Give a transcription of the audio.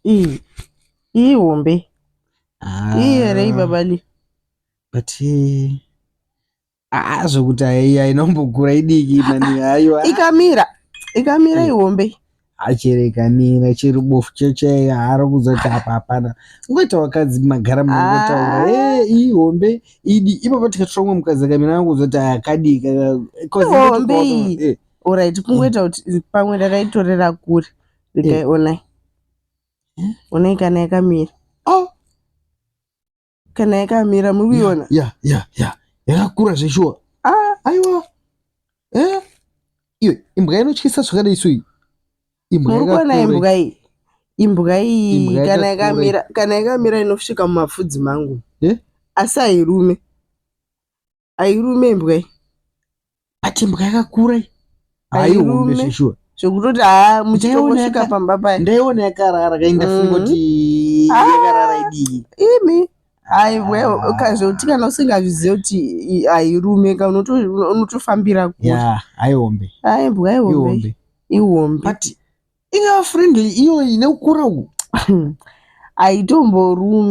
Iyi iyi hombe. Iyi here iyi, babali? But aa, zvokuti haina kumbokura, idiki mani, haiwa. Ikamira ihombe. Achero ikamira, chero bofu cheche haari kuzoti apa hapana. Ungoita vakadzi magara munongotaura. Iyi hombe idi ipapo, tikatora umwe mukadzi akamira angozoti akadika. Ihombe iyi. Alright, kungoita kuti pamwe ndakaitorera kure. Regai, onai. Onai kana yakamira. Oh. Kana yakamira, muri kuiona? Ya, yakakura zveshuwa. Ah. Aiwa, iyo imbwa inotyisa zvakadai so iyi imbwa. Muri kuona? Yakakura. Imbwa iyi, imbwa iyi. Imbwa Kana yakakura. yakamira, kana yakamira inosvika mumapfudzi mangu. Asi hairume, hairume imbwa iyi. Ati imbwa yakakura iyi, haihombe. Hairume. Zveshuwa. Zvekutoti haa, muchitongosvika pamba paya. Ndaiona yakarara kaindafunga kuti Ah. yakarara idiki. Imi, aiwa, ukazoti kana usingazvizivi kuti hairume ka, unotofambira kure. Ya, haihombe. Hai, imbwa ihombe. Ihombe. Ihombe. But ingava friendly iyoyi nekukura uku? Haitomborume.